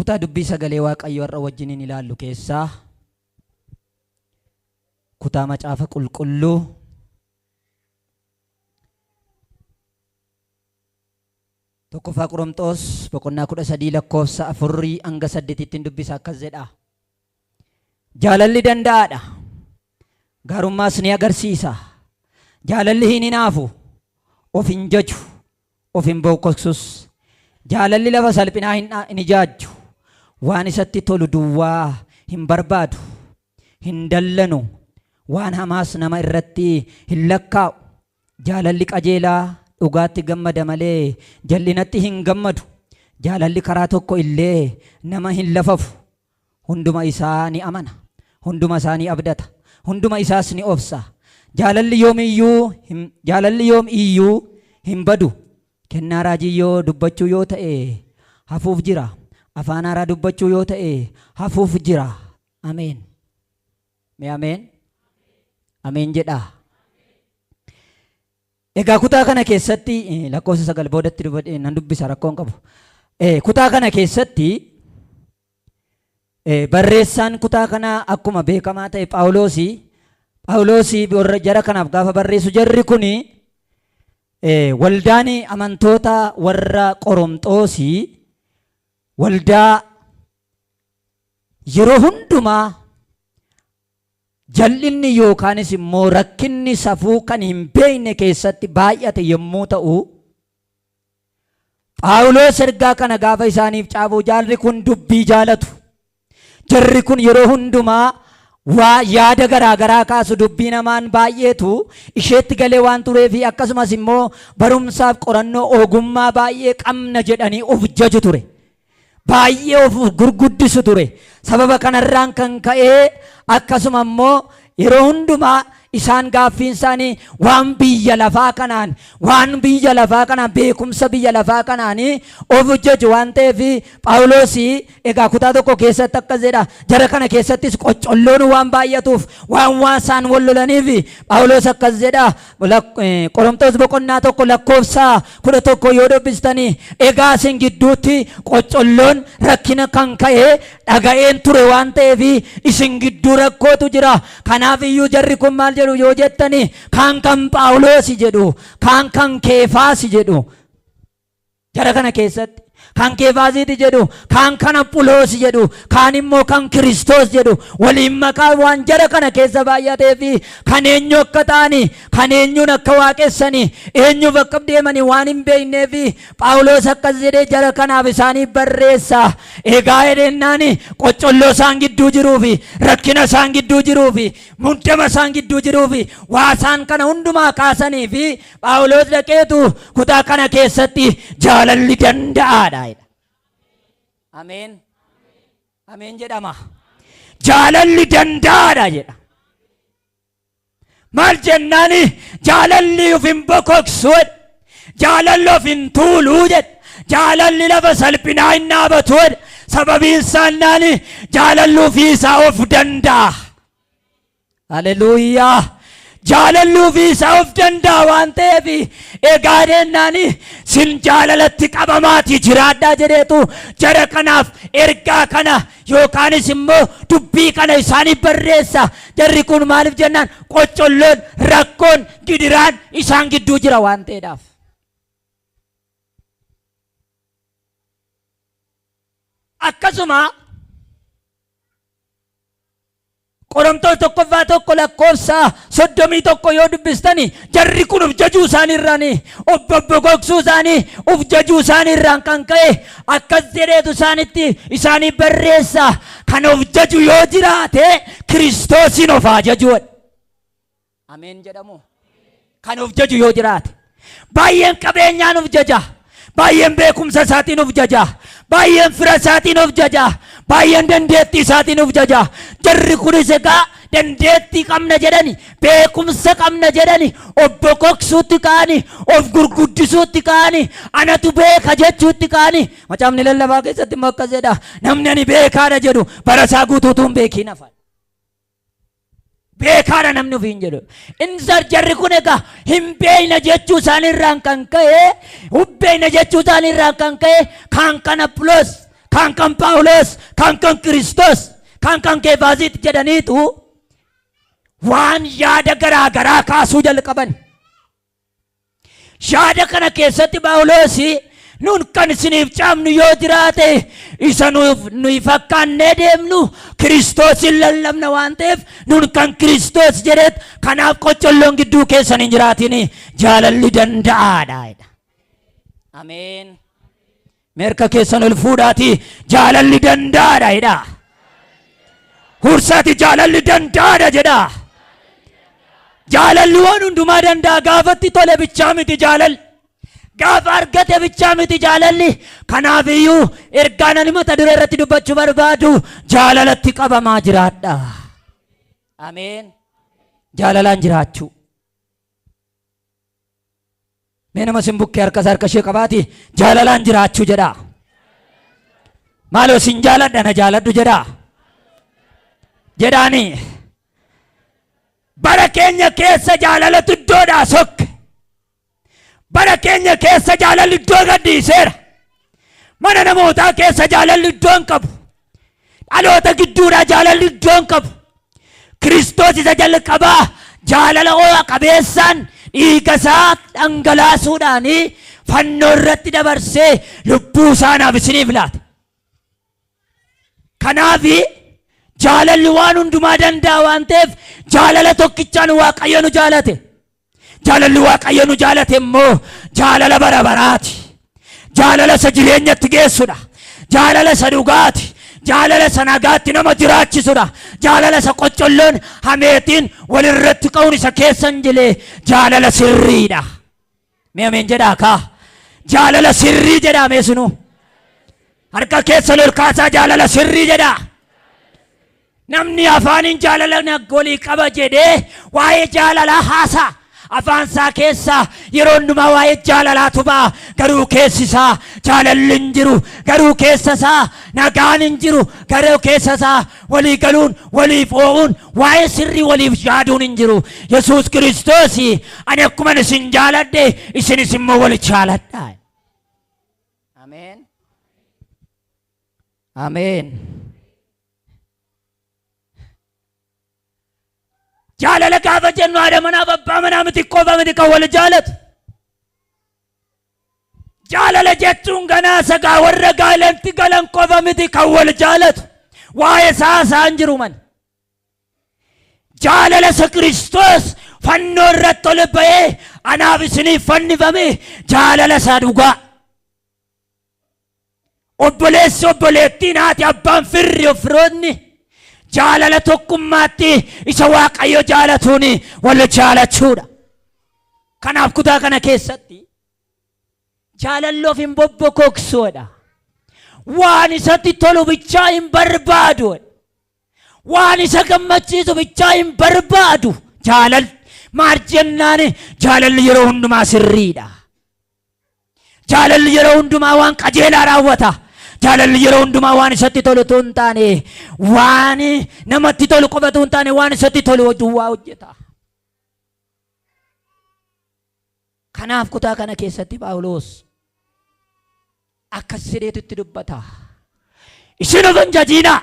Kutaa dubbii sagalee Waaqayyoo har'a wajjiniin ilaallu keessaa kutaa macaafa qulqulluu tokkoffaa Qorontos boqonnaa 13 lakkoofsa 4 hanga 8tti dubbisa akkas jedha. Jaalalli danda'aadha. Gaarummaas ni agarsiisa. Jaalalli hin hinaafu, of hin jaju, of hin bokkoksus. Jaalalli lafa salphinaa hin ijaajju. Waan isatti tolu duwwaa hin barbaadu. Hin dallanu. Waan hamaas nama irratti hin lakkaa'u. Jaalalli qajeelaa dhugaatti gammada malee jal'inatti hin gammadu. Jaalalli karaa tokko illee nama hin lafafu. Hunduma isaa ni amana. Hunduma isaa ni abdata. Hunduma isaas ni obsa. Jaalalli yoomiyyuu hin, jaalalli yoom iyyuu hin badu. Kennaa raajii yoo dubbachuu yoo ta'e hafuuf jira. Afaan haaraa dubbachuu yoo ta'e hafuuf jira. Ameen. Mee ameen. Ameen jedhaa. Egaa kutaa kana keessatti lakkoofsa 9 boodatti dubbadhe nan dubbisa rakkoon qabu. Kutaa kana keessatti barreessaan kutaa kanaa akkuma beekamaa ta'e Phaawulosi. Phaawulosi warra jara kanaaf gaafa barreessu jarri kuni waldaan amantoota warra Qoromxoosii waldaa yeroo hundumaa jal'inni yookaanis immoo rakkinni safuu kan hin beekne keessatti baay'ate yommuu ta'u, Phaawulos ergaa kana gaafa isaaniif caafu jaarri kun dubbii jaalatu. Jarri kun yeroo hundumaa waa yaada garaa garaa kaasu dubbii namaan baay'eetu isheetti galee waan tureefi akkasumas immoo barumsaaf qorannoo ogummaa baay'ee qabna jedhanii of jaju ture. Baay'ee of gurguddisu ture. Sababa kanarraan kan ka'ee akkasuma immoo yeroo hundumaa isaan gaaffiin isaanii waan biyya lafaa kanaan waan biyya lafaa kanaan beekumsa biyya lafaa kanaan of jaju waan ta'eef Phaawulos egaa kutaa tokko keessatti akkas jedha jara kana keessattis qoccolloon waan baay'atuuf waan waan isaan wal lolaniif Phaawulos akkas jedha Qorontos boqonnaa 1 lakkoofsa 11 yoo dubbistanii egaa isin gidduutti qoccolloon rakkina kan ka'e dhaga'een ture waan ta'eef isin gidduu rakkootu jira. Kanaaf iyyuu jarri kun maal jedhu yoo jettani kaan kan Phaawuloosi jedhu kaan kan Keefaasi jedhu. Jara kana keessatti kan Keefaasiiti jedhu, kaan kan Aphuloosi jedhu, kaan immoo kan Kiristoos jedhu waliin makaa waan jara kana keessa baay'atee fi kan eenyu akka ta'ani, kan eenyuun akka waaqessani, eenyuuf akka deemani waan hin beeknee fi Phaawulos akkas jedhee jara kanaaf isaaniif barreessa. Egaa jedhennaan qoccolloo isaan gidduu jiruu fi rakkina isaan gidduu jiruu fi muddama isaan gidduu jiruu fi waa isaan kana hundumaa kaasanii fi Phaawulos dhaqeetu kutaa kana keessatti jaalalli danda'aadha jedha. Ameen. Ameen jedhama. Jaalalli danda'aadha jedha. Maal jennaani jaalalli of hin bokoksu jedha. Jaalalli of hin tuulu jedha. Jaalalli lafa salphinaa hin dhaabatu jedha. Sababiin isaannaani jaalalli ofii isaa of danda'a. Haleluuyaa! Jaalalli ofii isaa of danda'a waan ta'eef egaa jennaan sin jaalalatti qabamaatii jiraadhaa jedheetu jara kanaaf ergaa kana yookaanis immoo dubbii kana isaaniif barreessa. Jarri kun maaliif jennaan qoccolloon rakkoon gidiraan isaan gidduu jira waan ta'eedhaaf. Akkasuma Qorontos tokkoffaa 1 lakkoofsa 31 yoo dubbistani jarri kun of jajuu isaanii irraan of bobbogogsuu isaanii of jajuu isaanii irraan kan ka'e akkas jedheetu isaanitti isaanii barreessa kan of jaju yoo jiraate Kiristoosiin of haa jaju. Ameen jedhamu. Kan of jaju yoo jiraate. Baay'een qabeenyaan of jaja. Baay'een beekumsa isaatiin of jaja. Baay'een fira isaatiin of jaja. Baay'een dandeettii isaatiin of jaja. Jarri kunis egaa dandeettii qabna jedhani, beekumsa qabna jedhani, of bokoksuutti ka'ani, of gurguddisuutti ka'ani, anatu beeka jechuutti ka'ani. Macaafni lallabaa keessatti immoo akkas jedha. Namni ani beekaadha jedhu bara isaa guutuutuu hin beekiin hafa. Beekaadha namni ofiin jedhu. Inzar jarri kun egaa hin beekna jechuu isaanii irraan kan ka'e, hin beekna jechuu isaanii irraan kan ka'e, kaan kan Aphiloos, Kaan kan Phaawulos, kaan kan Kiristoos, kaan kan Keefaasiiti jedhaniitu waan yaada garaa garaa kaasuu jalqaban. Yaada kana keessatti Phaawulos nun kan isiniif caamnu yoo jiraate isa nuuf nuyi fakkaannee deemnu Kiristoosin lallabna waan ta'eef nun kan Kiristoos jedheet kanaaf qoccolloon gidduu keessan hin jiraatin jaalalli danda'aadha jedha. Ameen. Meerka keessan ol fuudhaati jaalalli danda'aadha jedha. Hursaati jaalalli danda'aadha jedha. Jaalalli waan hundumaa danda'a gaafatti tole bichaa miti jaalalli. Gaafa argate bichaa miti jaalalli. Kanaaf iyyuu ergaan ani mata duree irratti dubbachuu barbaadu jaalalatti qabamaa jiraadha. Ameen. Jaalalaan jiraachuu. Mee nama sin bukkee harka isaa harka ishee qabaati jaalalaan jiraachuu jedhaa. Maaloo sin jaaladha na jaaladhu jedhaa. Jedhaani. Bara keenya keessa jaalalatu iddoodhaa sokke. Bara keenya keessa jaalalli iddoo gadhiiseera. Mana namootaa keessa jaalalli iddoo hin qabu. Dhaloota gidduudhaa jaalalli iddoo hin qabu. Kiristoos isa jalqabaa jaalala ho'a qabeessaan dhiiga isaa dhangalaasuudhaan fannoo irratti dabarsee lubbuu isaa naaf isiniif laate. Kanaaf jaalalli waan hundumaa danda'a waan ta'eef jaalala tokkichaan Waaqayyo nu jaalate. Jaalalli Waaqayyo nu jaalate immoo jaalala bara baraati. Jaalala isa jireenyatti geessudha. Jaalala isa dhugaati. Jaalala isa nagaatti nama jiraachisudha. Jaalala isa qoccolloon hameetiin walirratti ka'uun isa keessa hin jile jaalala sirriidha. Mee ameen jedhaa kaa. Jaalala sirrii jedhaa mee sinuu. Harka keessan ol kaasaa jaalala sirrii jedhaa. Namni afaaniin jaalala walii qaba jedhee waa'ee jaalalaa haasa'a. Afaan isaa keessaa yeroo hundumaa waa'ee jaalalaatu ba'a. Garuu keessi isaa jaalalli hin jiru. Garuu keessa isaa nagaan hin jiru. Garuu keessa isaa walii galuun, waliif oo'uun, waa'ee sirrii waliif yaaduun hin jiru. Yesuus Kiristoos ani akkuman isin jaaladhe isinis immoo wal jaaladhaa. Ameen. Ameen. Jaalala gaafa jennu haadha manaaf abbaa manaa miti qofa miti kan wal jaalatu. Jaalala jechuun ganaa sagaa warra gaalanti galan qofa miti kan wal jaalatu. Waa'ee isaa isaan jiru man. Jaalala isa Kiristoos fannoo irratti ol ba'ee anaaf isiniif fannifame jaalala isaa dhugaa. Obboleessi obboleettiin haati abbaan firri firoonni jaalala tokkummaatti isa Waaqayyo jaalatuun wal jaalachuudha. Kanaaf kutaa kana keessatti jaalalli of hin bobbokoksuudha. Waan isatti tolu bichaa hin barbaadu. Waan isa gammachiisu bichaa hin barbaadu. Jaalalli maal jennaan jaalalli yeroo hundumaa sirriidha. Jaalalli yeroo hundumaa waan qajeelaa raawwata. Jaalalli yeroo hundumaa waan isatti tolu utuu hin taane waan namatti tolu qofa utuu hin taane waan isatti tolu duwwaa hojjeta. Kanaaf kutaa kana keessatti Phaawulos akkas jedheetu itti dubbata. Isin of hin jajiinaa.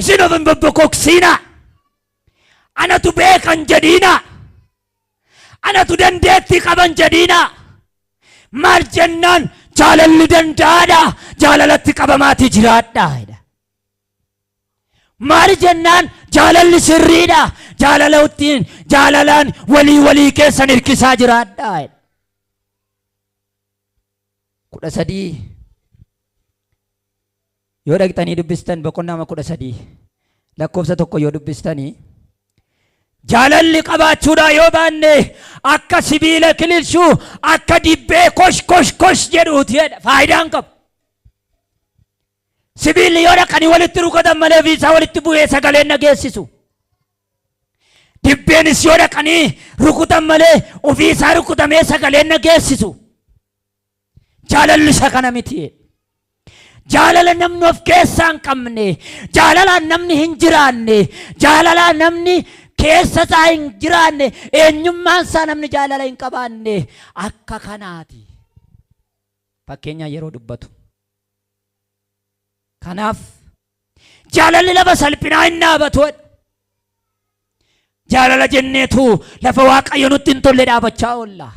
Isin of hin bobbokoksinaa. Anatu beekan jedhiinaa. Anatu dandeettii qaban jedhiinaa. Maal jennaan jaalalli danda'aadha. Jaalalatti qabamaatii jiraadhaa jedha. Maal jennaan jaalalli sirriidha. Jaalala ittiin jaalalaan walii walii keessan hirkisaa jiraadhaa jedha. 13 yoo dhaqxanii dubbistan boqonnaa 13 lakkoofsa 1 yoo dubbistanii jaalalli qabaachuudhaa yoo baanne akka sibiila kililchuu akka dibbee kosh kosh kosh jedhuuti jedha faayidaan qabu. Sibiilli yoo dhaqanii walitti rukatan malee ofiisaa walitti bu'ee sagaleen dhageessisu. Dibbeenis yoo dhaqanii rukutan malee ofiisaa rukutamee sagaleen dhageessisu. Jaalalli isa kana miti. Jaalala namni of keessaa hin qabne, jaalalaan namni hin jiraanne, jaalalaan namni keessa isaa hin jiraanne, eenyummaan isaa namni jaalala hin qabaanne akka kanaati. Fakkeenyaa yeroo dubbatu. Kanaaf jaalalli lafa salphinaa hin dhaabatu. Jaalala jenneetu lafa Waaqayyo nutti hin tolle dhaabachaa oolla.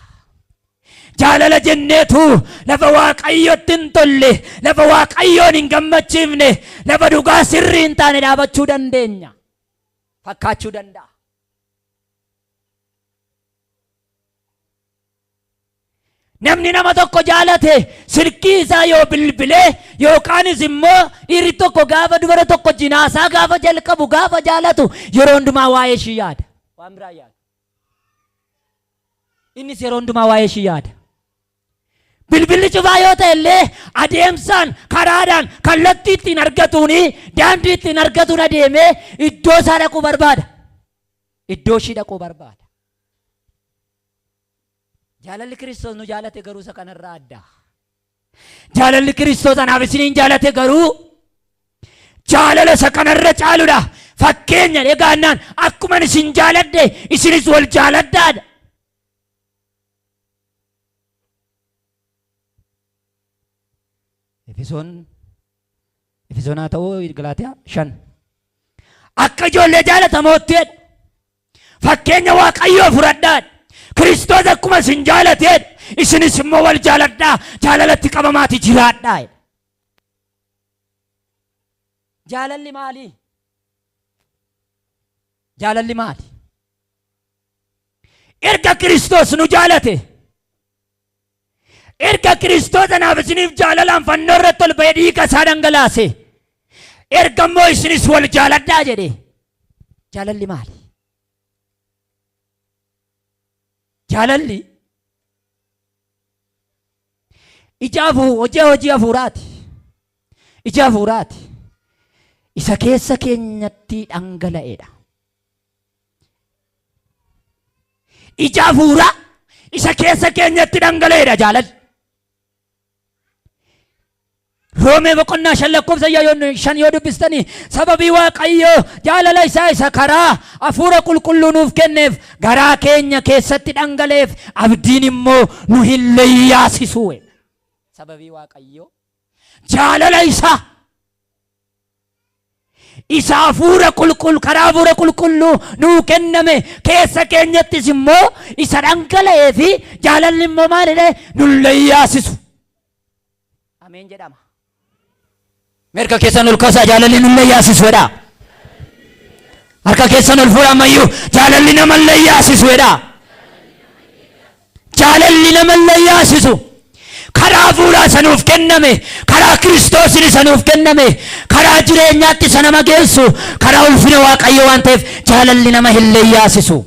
Jaalala jenneetu lafa Waaqayyotti hin tolle, lafa Waaqayyoon hin gammachiifne, lafa dhugaa sirrii hin taane dhaabachuu dandeenya. Fakkaachuu danda'a. Namni nama tokko jaalate silkii isaa yoo bilbilee yookaanis immoo dhiirri tokko gaafa dubara tokko jinaasaa gaafa jalqabu gaafa jaalatu yeroo hundumaa waa'ee ishii yaada. Waan biraa yaada. Innis yeroo hundumaa waa'ee ishii yaada. Bilbilli cufaa yoo ta'e illee adeemsaan karaadhaan kallattii ittiin argatuun daandii ittiin argatuun adeemee iddoo isaa dhaquu barbaada. Iddoo ishii dhaquu barbaada. Jaalalli Kiristoos nu jaalate garuu isa kanarraa adda. Jaalalli Kiristoos anaaf isiniin jaalate garuu jaalala isa kanarra caaludha. Fakkeenya egaannaan akkuman isin jaaladhe isinis wal jaaladhaadha. Efesoon Efesoon haa ta'uu Galaatiyaa 5. Akka ijoollee jaalatamootti jedha. Fakkeenya Waaqayyoo fudhadhaa. Kiristoos akkuma isin jaalateedha. Isinis immoo wal jaaladhaa. Jaalalatti qabamaati jiraadhaa. Jaalalli maali? Jaalalli maali? Erga Kiristoos nu jaalate, erga Kiristoos anaaf isiniif jaalalaan fannoo irratti ol ba'ee dhiiga isaa dhangalaase, erga immoo isinis wal jaaladhaa jedhe, jaalalli maali? Jaalalli ija hojii hojii hafuuraati. Ija hafuuraati. Isa keessa keenyatti dhangala'edha. Ija hafuuraa isa keessa keenyatti dhangala'eedha jaalalli. Roomee boqonnaa 5 lakkoofsa 5 yoo dubbistanii, sababii Waaqayyo jaalala isaa isa karaa hafuura qulqulluu nuuf kenneef garaa keenya keessatti dhangala'eef abdiin immoo nu hin leeyyaasisu. Sababii Waaqayyo jaalala isaa isa hafuura qulqull karaa hafuura qulqulluu nuu kenname keessa keenyattis immoo isa dhangala'ee fi jaalalli immoo maalidha nun leeyyaasisu. Ameen jedhama. Mirga keessan ol kaasaa, jaalalli nun leeyyaasisu jedha. Harka keessan ol fuudha ammayyuu, jaalalli nama hin leeyyaasisu jedha. Jaalalli nama hin leeyyaasisu. Karaa hafuuraa isa nuuf kenname, karaa Kiristoosin isa nuuf kenname, karaa jireenyaatti isa nama geessu, karaa ulfina Waaqayyoo waan ta'eef jaalalli nama hin leeyyaasisu.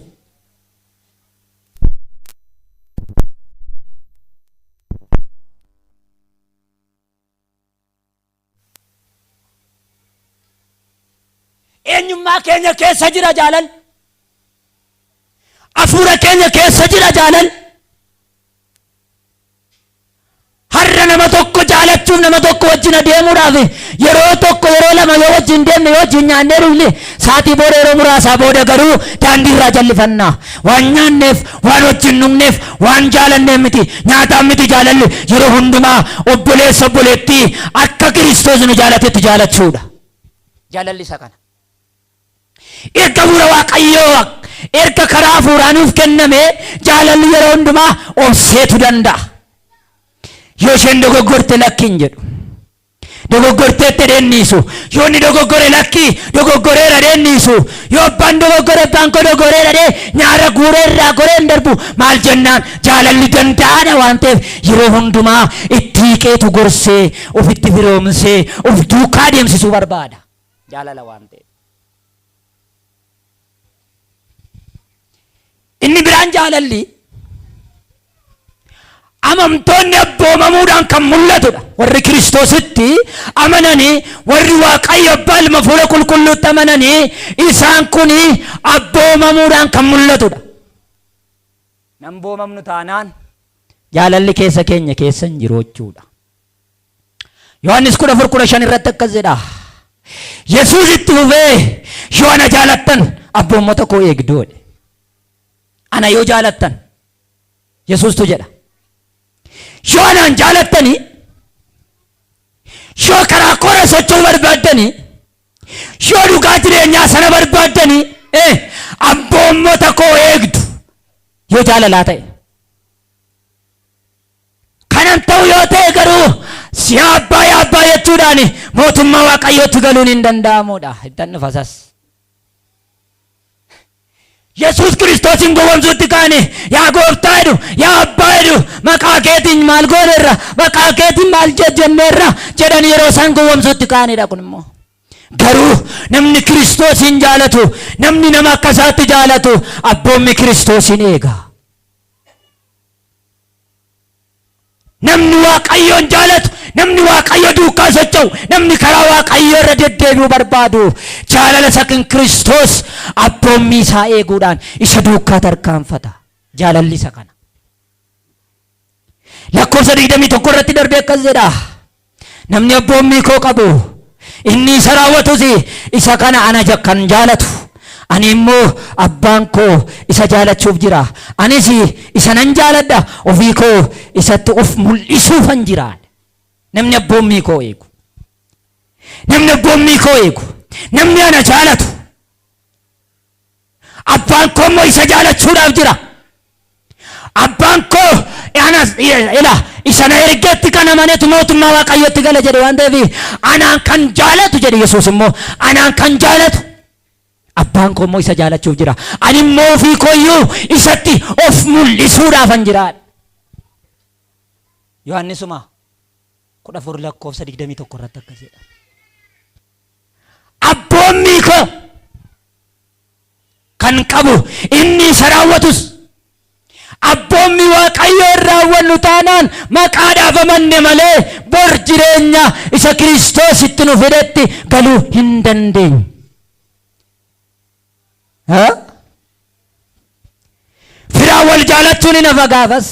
Eenyummaa keenya keessa jira jaalalli. Hafuura keenya keessa jira jaalalli. Har'a nama tokko jaalachuuf, nama tokko wajjin adeemuudhaaf, yeroo tokko yeroo lama yoo wajjin deemne, yoo wajjin nyaannee dhugne, saatii booda, yeroo muraasaa booda garuu daandii irraa jallifanna. Waan nyaanneef, waan wajjin dhugneef, waan jaalanneef miti. Nyaataan miti jaalalli. Yeroo hundumaa obboleessa obboleettii akka Kiristoos nu jaalatetti jaalachuudha. Jaalalli isa kana. Erga hafuura Waaqayyoo erga karaa hafuuraa nuuf kenname jaalalli yeroo hundumaa obseetu danda'a. Yoo isheen dogoggorte lakki hin jedhu. Dogoggorteetti jedhee hin dhiisu. Yoo inni dogoggore lakki dogoggoreera jedhee hin dhiisu. Yoo abbaan dogoggore abbaan koo dogoggoreera jedhee nyaara guuree irraa goree hin darbu. Maal jennaan jaalalli danda'aadha waan ta'eef yeroo hundumaa itti hiiqeetu gorsee ofitti firoomsee of duukaa deemsisuu barbaada. Jaalala waan ta'eef. Inni biraan jaalalli amantoonni abboomamuudhaan kan mul'atudha. Warri Kiristoositti amananii, warri Waaqayyo Abbaa Ilma Hafuura Qulqulluutti amananii, isaan kun abboomamuudhaan kan mul'atudha. Nan boomamnu taanaan jaalalli keessa keenya keessa hin jiru jechuudha. Yohaannis 14:15 irratti akkas jedha. Yesuus itti fufee, yoo ana jaalattan abboommota koo eegdu jedhe. Ana yoo jaalattan, Yesuustu jedha. Yoo anaan jaalattanii, Yoo karaa koora socho'uu barbaaddanii, yoo dhugaa jireenyaa sana barbaaddanii, abboommota koo eegdu yoo jaalalaa ta'e. Kanan ta'u yoo ta'e garuu si abbaa yaa abbaa jechuudhaan mootummaa Waaqayyootti galuun hin danda'amudha. Ittan dhufa isas. Yesuus Kiristoosin gowwomsuutti ka'anii yaa gooftaa jedhu, yaa abbaa jedhu, maqaa keetiin maal gooneerra, maqaa keetiin maal jenneerra jedhan yeroo isaan gowwomsuutti ka'anidha kun immoo. Garuu namni Kiristoosiin jaalatu, namni nama akka isaatti jaalatu abboommi Kiristoosiin eega. Namni Waaqayyoon jaalatu, namni Waaqayyo duukaa socho'u, namni karaa Waaqayyoo irra deddeebi'uu barbaadu, jaalala isa kan Kiristoos abboommii isaa eeguudhaan isa duukaa tarkaanfata. Jaalalli isa kana. Lakkoofsa 21 irratti darbee akkas jedha. Namni abboommii koo qabu, inni isa raawwatus, isa kana ana kan jaalatu. Ani immoo abbaan koo isa jaalachuuf jira. Anis isa nan jaaladha, ofii koo isatti of mul'isuufan jira. Namni abboommii koo eegu. Namni abboommii koo eegu. Namni ana jaalatu. Abbaan koo immoo isa jaalachuudhaaf jira. Abbaan koo ana ila isa na ergetti kan amanetu mootummaa Waaqayyootti gala jedhe waan ta'eef anaan kan jaalatu jedhe Yesuus immoo anaan kan jaalatu abbaan koo immoo isa jaalachuuf jira. Ani immoo ofii kooyyuu isatti of mul'isuudhaafan jira. Yohaannisuma 14 lakkoofsa 21 irratti akkas jedha. Abboommii koo kan qabu inni isa raawwatus abboommii Waaqayyoo hin raawwannu taanaan maqaadhaaf amanne malee bor jireenya isa Kiristoos itti nu fidetti galuu hin dandeenyu. Ha? Firaan wal jaalachuun hin hafa gaafas.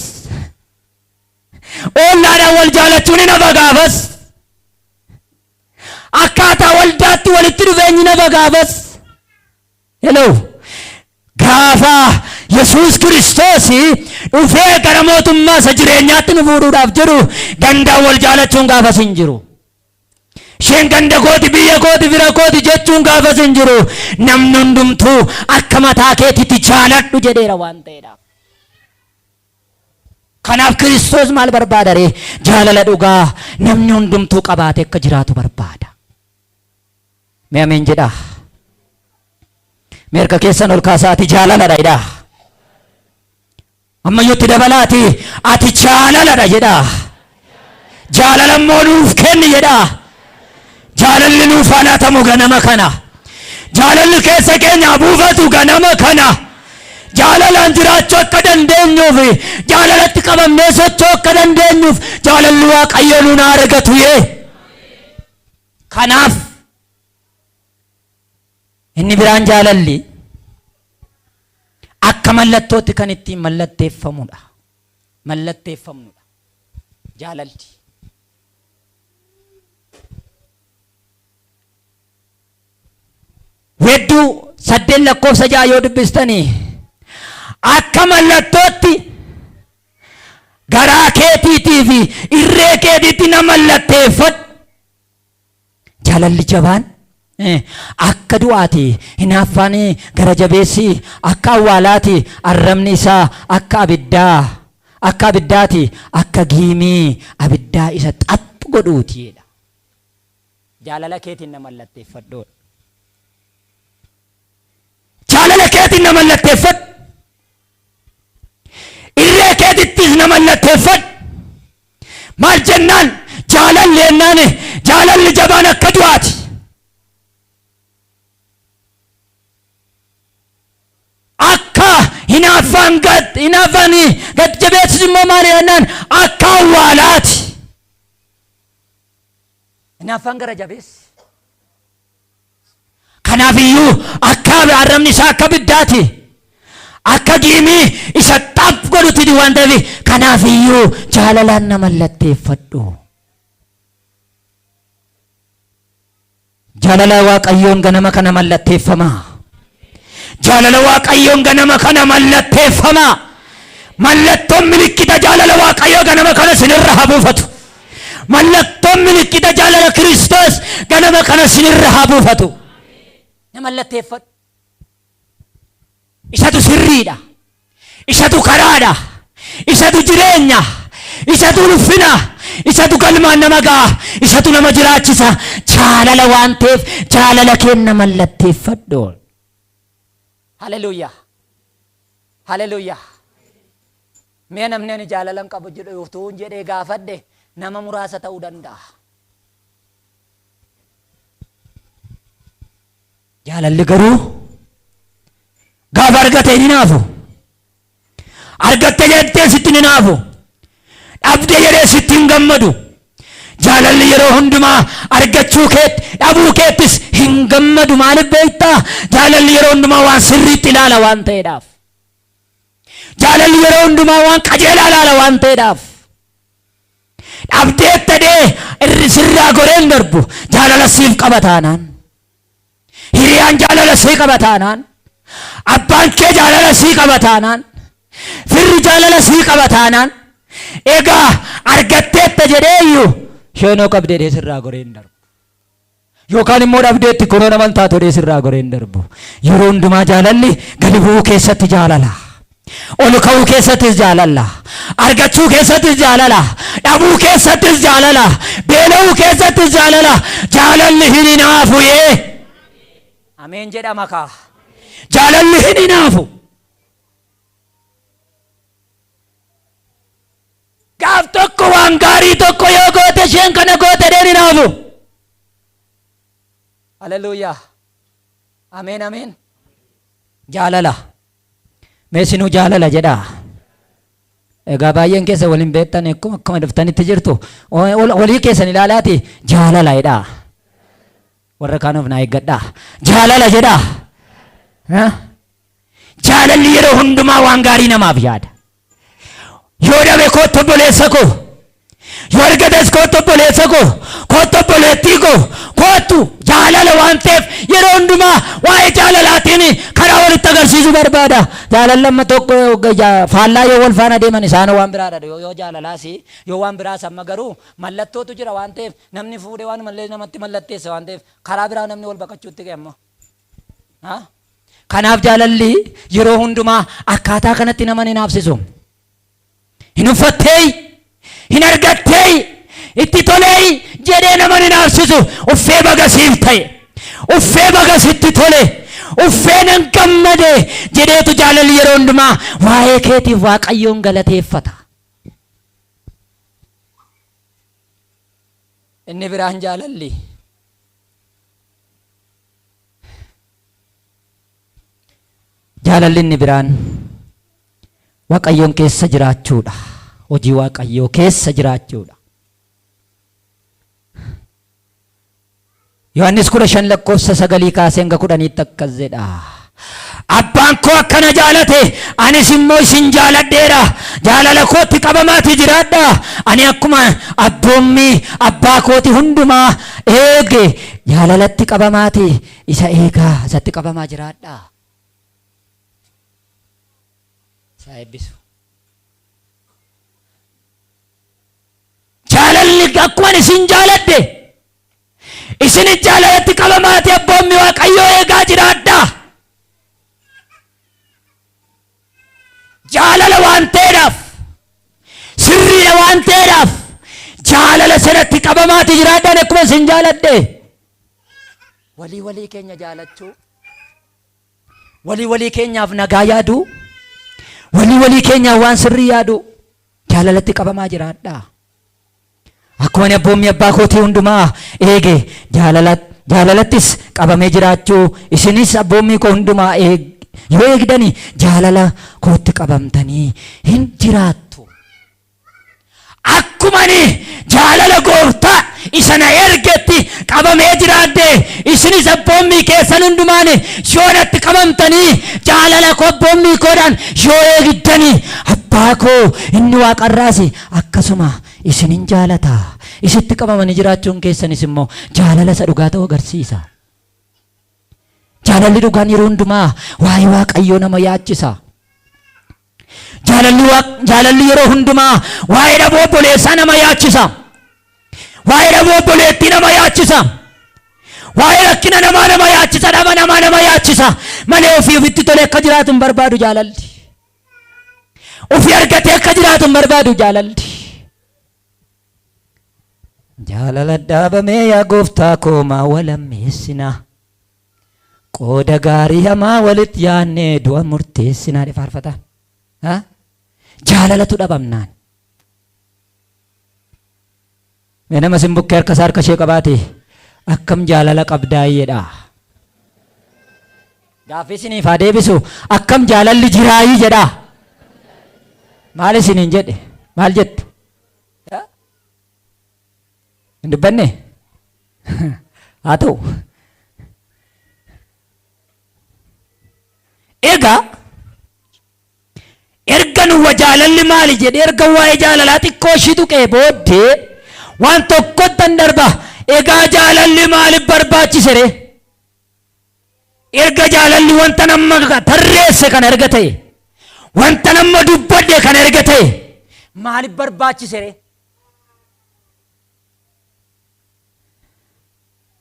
Ollaadhaan wal jaalachuun hin hafa gaafas. Akkaataa waldaatti walitti dhufeenyi nafa gaafas. Hello. Gaafa Yesuus Kiristoos dhufee gara mootummaa isa jireenyaatti nu fuudhuudhaaf jedhu gandaan wal jaalachuun gaafas hin jiru. Isheen ganda kooti, biyya kooti, fira kooti jechuun gaafas hin jiru. Namni hundumtuu akka mataa keetitti jaaladhu jedheera waan ta'eedhaaf. Kanaaf Kiristoos maal barbaada ree? Jaalala dhugaa namni hundumtuu qabaatee akka jiraatu barbaada. Mee ameen jedhaa. Mee harka keessan ol kaasaati jaalaladha jedhaa. Ammayyuu itti dabalaati ati jaalaladha jedhaa. Jaalala immoo nuuf kenni jedhaa. Jaalalli nuuf haa laatamu ganama kana. Jaalalli keessa keenya haa buufatu ganama kana. Jaalalaan jiraachuu akka dandeenyuuf, jaalalatti qabamnee socho'uu akka dandeenyuuf jaalalli Waaqayyoo nuun haa argatu yee. Kanaaf inni biraan jaalalli akka mallattootti kan ittiin mallatteeffamudha. Mallatteeffamnudha. Jaalalli. Weedduu 8 lakkoofsa 6 yoo dubbistanii akka mallattootti garaa keetiitii fi irree keetiitti na mallatteeffadhu. Jaalalli jabaan akka du'aati, hinaaffaan gara jabeessi akka awwaalaati, arrabni isaa akka abiddaa akka abiddaati, akka giimii abiddaa isa xaph godhuuti jedha. Jaalala keetiin na mallatteeffadhu. Jaalala keetiin na mallatteeffadhu. Irree keetittis na mallatteeffadhu. Maal jennaan jaalalli jennaan jaalalli jabaan akka du'aati. Akka hinaaffaan gad hinaaffaan gad jabeessus immoo maali jennaan akka awwaalaati. Hinaaffaan gara jabeessi. Kanaaf iyyuu akka arrabni isaa akka biddaati. Akka giimii isa xaph godhutti waan ta'eef kanaaf iyyuu jaalalaan na mallatteeffadhu. Jaalala Waaqayyoon ganama kana mallatteeffamaa. Jaalala Waaqayyoon ganama kana mallatteeffamaa. Mallattoon milikkita jaalala Waaqayyoo ganama kana isinirra haa buufatu. Mallattoon milikkita jaalala Kiristoos. isinirra haa buufatu. Na mallatteeffadhu. Isatu sirriidha. Isatu karaadha. Isatu jireenya. Isatu ulfina. Isatu galmaan nama ga'a. Isatu nama jiraachisa. Jaalala waan ta'eef jaalala kenna mallatteeffadhu. Haleluuyaa. Haleluuyaa. Mee namni ani jaalala hin qabu jedhu utuu jedhee gaafadhe nama muraasa ta'uu danda'a. Jaalalli garuu gaafa argate hin hinaafu. Argatte jettee sitti hin hinaafu. Dhabde jedhee sitti hin gammadu. Jaalalli yeroo hundumaa argachuu keetti dhabuu keettis hin gammadu. Maaliif beektaa? Jaalalli yeroo hundumaa waan sirriitti ilaala waan ta'eedhaaf. Jaalalli yeroo hundumaa waan qajeelaa ilaala waan ta'eedhaaf. Dhabdeetta dee irri sirraa goree hin darbu. Jaalala siif qaba taanaan. Hiriyaan jaalala sii qaba taanaan. Abbaan kee jaalala sii qaba taanaan. Firri jaalala sii qaba taanaan. Egaa argatteetta jedhee iyyuu isheenoo qabdee dee sirraa goree hin darbu. Yookaan immoo dhabdeetti kunoo naman taatu jedhee sirraa goree hin darbu. Yeroo hundumaa jaalalli gadi bu'uu keessatti jaalala. Ol ka'uu keessattis jaalala. Argachuu keessattis jaalala. Dhabuu keessattis jaalala. Beela'uu keessattis jaalala. Jaalalli hin hinaafu yee. Ameen jedhama kaa. Jaalalli hin hinaafu. Gaaf tokko waan gaarii tokko yoo goote isheen kana goote jedheen hinaafu. Haleluuyaa. Ameen ameen. Jaalala. Mee isinuu jaalala jedhaa. Egaa baay'een keessa waliin beektan akkuma akkuma dhuftanitti jirtu. Walii keessan ilaalaati jaalala jedhaa. Warra kaanuuf naa eeggadhaa. Jaalala jedhaa. Ha? Jaalalli yeroo hundumaa waan gaarii namaaf yaada. Yoo dhabe koottu obboleessa koo. Yoo argates koottu obboleessa koo. Koottu obboleettii koo. Koottu jaalala waan ta'eef yeroo hundumaa waa'ee jaalalaatiin karaa walitti agarsiisuu barbaada. Jaalalli amma tokko faallaa yoo wal faana deeman isaan waan biraadha. Yoo jaalalaas yoo waan biraas amma garuu mallattootu jira waan ta'eef namni fuudhee waan mallee namatti mallatteessa waan ta'eef karaa biraa namni wal baqachuutti ga'e ammoo. Kanaaf jaalalli yeroo hundumaa akkaataa kanatti nama hin hinaafsisu. Hin uffatteey, hin argatteey, itti toleey jedhee nama hin hinaafsisu. Uffee baga siif ta'e, uffee baga sitti tole, uffee nan gammade jedheetu jaalalli yeroo hundumaa waa'ee keetiif Waaqayyoon galateeffata. Inni biraan jaalalli. Jaalalli inni biraan Waaqayyoon keessa jiraachuudha. Hojii Waaqayyoo keessa jiraachuudha. Yohaannis 15 lakkoofsa 9 kaasee hanga 10tti akkas jedha. Abbaan koo akka na jaalate anis immoo isin jaaladheera. Jaalala kootti qabamaatii jiraadha. Ani akkuma abboommii abbaa kooti hundumaa eege jaalalatti qabamaatii isa eegaa isatti qabamaa jiraadha. Isaa eebbisu. Jaalalli akkuma ani isin jaaladhe isinis jaalalatti qabamaatii abboommi Waaqayyoo eegaa jiraadha. Jaalala waan ta'eedhaaf sirriidha waan ta'eedhaaf jaalala sanatti qabamaatii jiraadhaan akkuma isin jaaladhe. Walii walii keenya jaalachuu, walii walii keenyaaf nagaa yaaduu, walii walii keenyaaf waan sirrii yaaduu, jaalalatti qabamaa jiraadhaa. Akkuma ani abboommii abbaa kootii hundumaa eege jaalala jaalalattis qabamee jiraachuu isinis abboommii koo hundumaa eeg yoo eegdani jaalala kootti qabamtanii hin jiraattu. Akkuma ani jaalala gooftaa isa na ergetti qabamee jiraadhe isinis abboommii keessan hundumaan yoo natti qabamtanii jaalala koo abboommii koodhaan yoo eegdani abbaa koo inni waaqarraas akkasuma isin in jaalata. Isitti qabamanii jiraachuun keessanis immoo jaalala isa dhugaa ta'uu agarsiisa. Jaalalli dhugaan yeroo hundumaa waa'ee Waaqayyoo nama yaachisa. Jaalalli, jaalalli yeroo hundumaa waa'ee dhabuu obboleessaa nama yaachisa. Waa'ee dhabuu obboleettii nama yaachisa. Waa'ee rakkina namaa nama yaachisa, dhaba namaa nama yaachisa. Malee ofii ofitti tolee akka jiraatu hin barbaadu jaalalli. Ofii argatee akka jiraatu hin barbaadu jaalalli. Jaalala dhaabamee yaa gooftaa koo maa walammeessinaa. Qooda gaarii hamaa walitti yaannee du'a murteessinaa jedhe faarfataan. Ha? Jaalalatu dhabamnaan. Mee nama sin bukkee harka isaa harka ishee qabaate akkam jaalala qabdaa jedha. Gaaffii isiniif haa deebisu akkam jaalalli jiraayii jedha. Maal isiniin jedhe? Maal jettu? Hin dubbanne? Haa ta'u. Egaa erga nu wa jaalalli maali jedhee erga waa'ee jaalalaa xiqqoo ishii tuqee booddee waan tokkottan darba. Egaa jaalalli maaliif barbaachise ree? Erga jaalalli wanta nama tarreesse kana erga ta'e, wanta nama dubbadhe kana erga ta'e, maaliif barbaachise ree?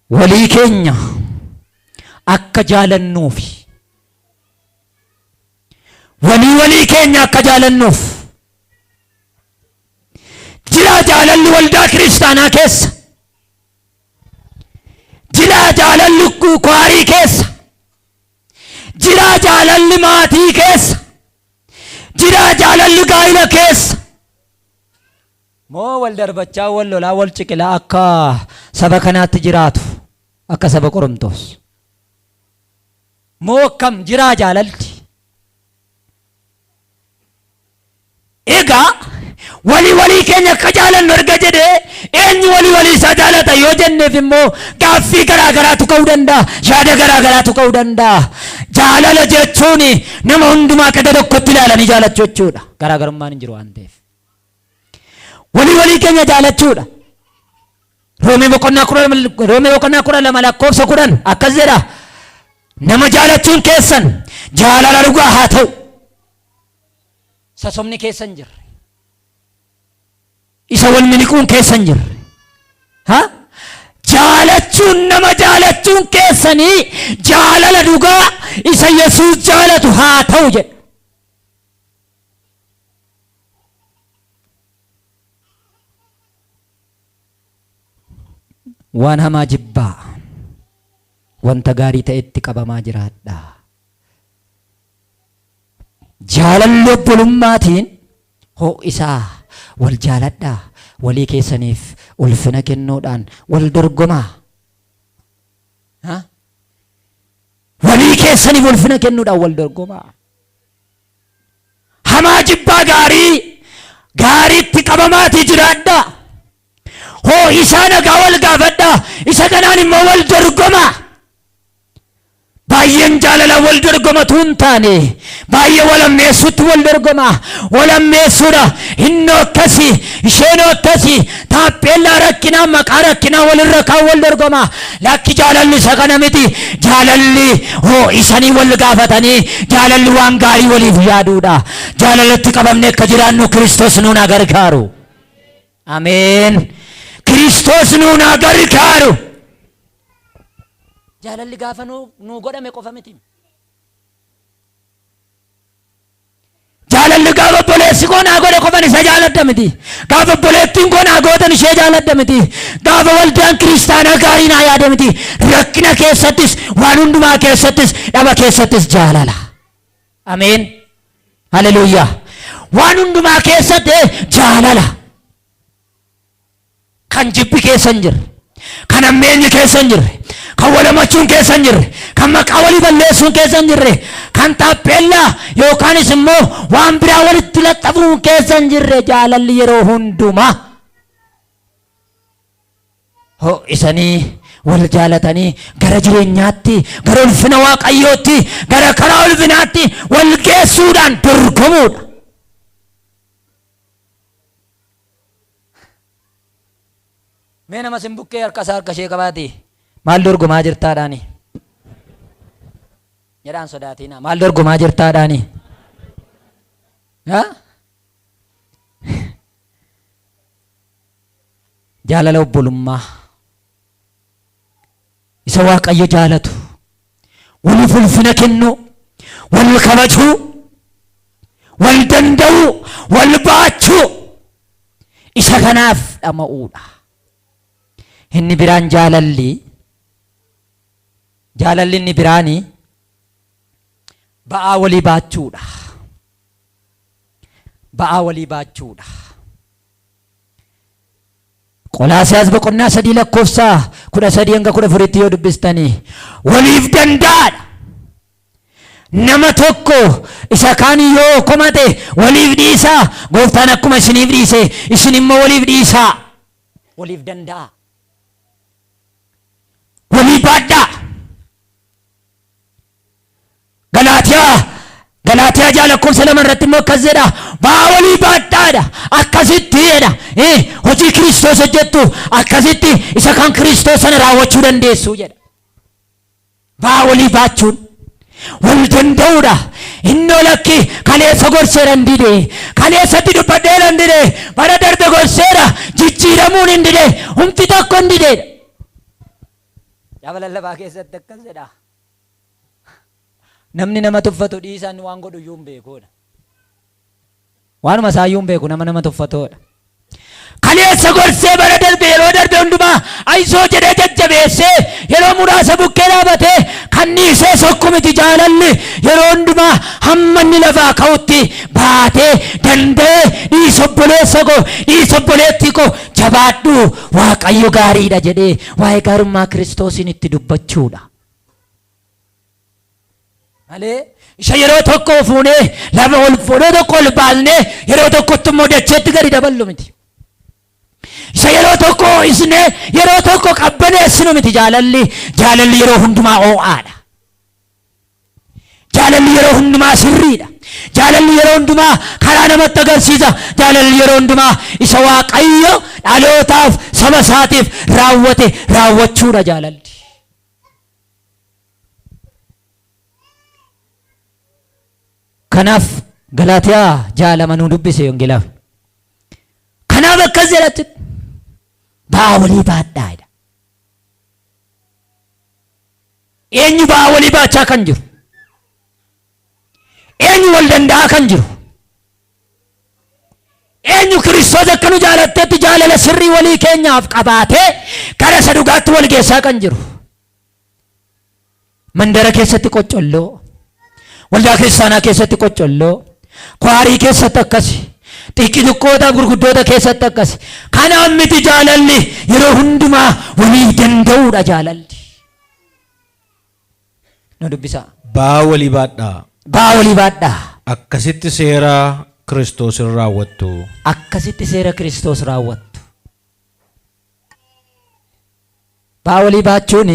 Walii keenya akka jaalannuufi. Walii walii keenya akka jaalannuuf. Jira jaalalli waldaa kiristaanaa keessa. Jira jaalalli kwaarii keessa. Jira jaalalli maatii keessa. Jira jaalalli gaa'ila keessa. Moo wal darbachaa, wal lolaa, wal ciqilaa akka saba kanaatti jiraatu, akka saba Qorontos? Moo akkam jiraa jaalalli? Egaa walii walii keenya akka jaalannu erga jedhee eenyu walii walii isaa jaalata yoo jenneef immoo gaaffii garaa garaatu ka'uu danda'a, yaada garaa garaatu ka'uu danda'a. Jaalala jechuun nama hundumaa qixa tokkotti ilaalanii jaalachuu jechuudha. Garaagarummaan hin jiru waan ta'eef. Walii walii keenya jaalachuudha. Roomee boqonnaa 12 lakkoofsa 10 akkas jedha. Nama jaalachuun keessan jaalala dhugaa haa ta'u. Isa sobni keessa hin jirre. Isa wal miliquun keessa hin jirre. Ha? Jaalachuun nama jaalachuun keessanii jaalala dhugaa isa Yesuus jaalatu haa ta'u jedha. Waan hamaa jibbaa, wanta gaarii ta'etti qabamaa jiraadhaa. Jaalalli obbolummaatiin ho'isaa wal jaaladhaa, walii keessaniif ulfina kennuudhaan wal dorgomaa. Ha? Walii keessaniif ulfina kennuudhaan wal dorgomaa. Hamaa jibbaa gaarii gaariitti qabamaatii jiraadhaa. Hoo isaa nagaa wal gaafadhaa. Isa kanaan immoo wal dorgomaa. Baay'een jaalala wal dorgomatu hin taane baay'ee wal ammeessuutti wal dorgoma. Wal ammeessuudha. Innoo akkasii, isheenoo akkasii, taappeellaa rakkinaa, maqaa rakkinaa walirra kaan wal dorgoma. Lakki jaalalli isa kana miti. Jaalalli ho'isanii wal gaafatanii jaalalli waan gaarii waliif yaaduudha. Jaalalatti qabamnee akka jiraannu Kiristoos nuun haa gargaaru. Ameen. Kiristoos nuun haa gargaaru. Jaalalli gaafa nuu godhame qofa miti. Jaalalli gaafa obboleessi koo naa godhe qofan isa jaaladha miti. Gaafa obboleettiin koo naa gootan ishee jaaladha miti. Gaafa waldaan kiristaanaa gaarii naa yaade miti. Rakkina keessattis, waan hundumaa keessattis, dhaba keessattis jaalala. Ameen. Haleluuyaa. Waan hundumaa keessatti jaalala. Kan jibbi keessa hin jirre, kan hammeenyi keessa hin jirre, kan wal hamachuun keessa hin jirre, kan maqaa walii balleessuun keessa hin jirre, kan taappeellaa yookaanis immoo waan biraa walitti laxxafuun keessa hin jirre jaalalli yeroo hundumaa ho'isanii wal jaalatanii gara jireenyaatti, gara ulfina Waaqayyootti, gara karaa ulfinaatti wal geessuudhaan dorgomuudha. Mee nama sin bukkee harka isaa harka ishee qabaati maal dorgomaa jirtaadhaani? Jedhaan sodaatiina maal dorgomaa jirtaadhaani? Ha? Jaalala obbolummaa. Isa Waaqayyo jaalatu. Waliif ulfina kennuu, wal kabajuu, wal danda'uu, wal baachuu. Isa kanaaf dhama'uudha. Inni biraan jaalalli jaalalli inni biraani ba'aa walii baachuudha. Ba'aa walii baachuudha. Qolaasiyaas boqonnaa 3 lakkoofsa 13 hanga 14tti yoo dubbistanii waliif danda'aadha. Nama tokko isa kaan yoo komate waliif dhiisaa. Gooftaan akkuma isiniif dhiise isin immoo waliif dhiisaa. Waliif danda'a. Walii baadhaa. Galaatiyaa Galaatiyaa 6 lakkoofsa 2 irratti immoo akkas jedha ba'aa walii baadhaadha akkasitti jedha eh, hojii Kiristoos hojjettu akkasitti isa kan Kiristoos sana raawwachuu dandeessu jedha. Ba'aa walii baachuun wal danda'uudha. Innoo lakki kaleessa gorseera hin dide kaleessatti dubbadheera hin dide bara darbe gorseera jijjiiramuun hin dide humti tokko hin dideedha. Gaafa lallabaa keessatti akkas jedha. Namni nama tuffatu dhiisaan waan godhu iyyuu hin beekuudha. Waanuma isaa iyyuu hin beeku nama nama tuffatuudha. Kaleessa gorsee bara darbe yeroo darbe hundumaa ayisoo jedhee jajjabeessee yeroo muraasa bukkee dhaabatee kan dhiisee sokku miti jaalalli yeroo hundumaa hamma inni lafaa ka'utti baatee danda'ee dhiisi obboleessa koo dhiisi obboleettii koo jabaadhu Waaqayyo gaariidha jedhee waa'ee gaarummaa Kiristoosiin itti dubbachuudha. Malee isa yeroo tokko fuunee lafa ol yeroo tokko ol baasnee yeroo tokkotti immoo dacheetti gadi daballu miti. Isa yeroo tokko ho'isnee yeroo tokko qabbaneessinu miti jaalalli. Jaalalli yeroo hundumaa oo'aadha. Jaalalli yeroo hundumaa sirriidha. Jaalalli yeroo hundumaa karaa namatti agarsiisa. Jaalalli yeroo hundumaa isa Waaqayyo dhalootaaf saba isaatiif raawwate raawwachuudha jaalalli. Kanaaf Galaatiyaa 6:2 nuu dubbise wangeelaaf. Kanaaf akkas jedhatti ba'aa walii baadhaa jedha. Eenyu ba'aa walii baachaa kan jiru? Eenyu wal danda'aa kan jiru? Eenyu Kiristoos akka nu jaalattetti jaalala sirrii walii keenyaaf qabaatee gara isa dhugaatti wal geessaa kan jiru? Mandara keessatti qoccolloo, waldaa kiristaanaa keessatti qoccolloo, kwaarii keessatti akkasi, xixiqqootaaf gurguddoota keessatti akkasi. Kanaaf miti jaalalli yeroo hundumaa walii danda'uudha jaalalli. Nu dubbisaa. Ba'aa walii baadhaa. Ba'aa walii baadhaa. Akkasitti seera Kiristoos in raawwattu. Akkasitti seera Kiristoos raawwattu. Ba'aa walii baachuun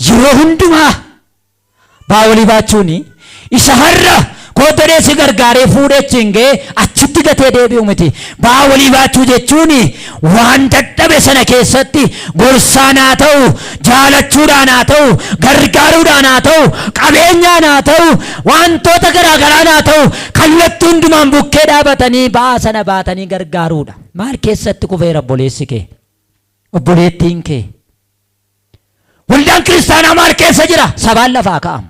yeroo hundumaa ba'aa walii baachuun isa har'a koottolee si gargaaree fuudhee achiin ga'ee achitti gatee deebi'u miti. Ba'aa walii baachuu jechuun waan dadhabe sana keessatti gorsaan haa ta'u, jaalachuudhaan haa ta'u, gargaaruudhaan haa ta'u, qabeenyaan haa ta'u, wantoota garaa garaan haa ta'u, kallattii hundumaan bukkee dhaabatanii ba'aa sana baatanii gargaaruudha. Maal keessatti kufeera obboleessi kee? Obboleettiin kee? Waldaan kiristaanaa maal keessa jira? Sabaan lafaa ka'amu.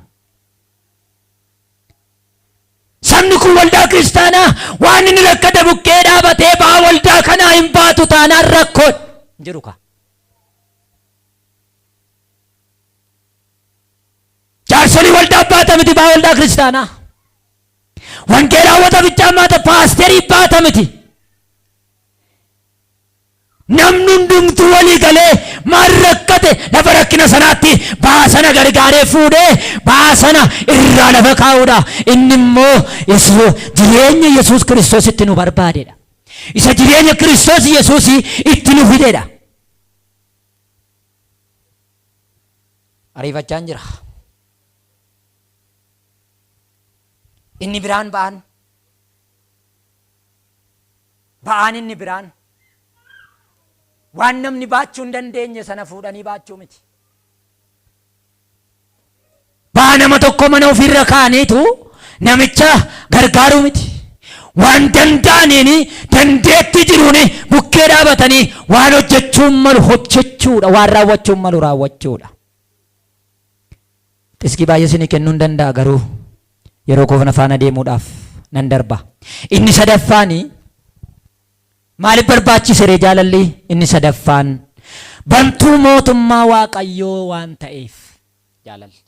Sabni kun waldaa kiristaanaa waan inni rakkate bukkee dhaabatee ba'aa waldaa kanaa hin baatu taanaan rakkoon hin jiru kaa. Jaarsolii waldaa baata miti ba'aa waldaa kiristaanaa. Wangeelaawwata bichaan baata paasterii baata miti. Namni hundumtuu walii galee maal rakkate lafa rakkina sanaatti ba'aa sana gargaaree fuudhee ba'aa sana irraa lafa kaa'uudha. Inni immoo jireenya Yesuus Kiristoos itti nu barbaadedha. Isa jireenya Kiristoos Yesuus itti nu fidedha. Ariifachaan jira. Inni biraan ba'aan Ba'aan inni biraan waan namni baachuu hin dandeenye sana fuudhanii baachuu miti. Ba'aa nama tokko mana ofiirra kaa'aniitu namicha gargaaruu miti. Waan danda'aniin dandeettii jiruun bukkee dhaabatanii waan hojjechuun malu hojjechuudha, waan raawwachuun malu raawwachuudha. Xiskii baay'ee isinii kennuu hin danda'a garuu yeroo koo na faana deemuudhaaf nan darba. Inni sadaffaani maaliif barbaachise ree jaalalli? Inni sadaffaan bantuu mootummaa Waaqayyoo waan ta'eef jaalalli.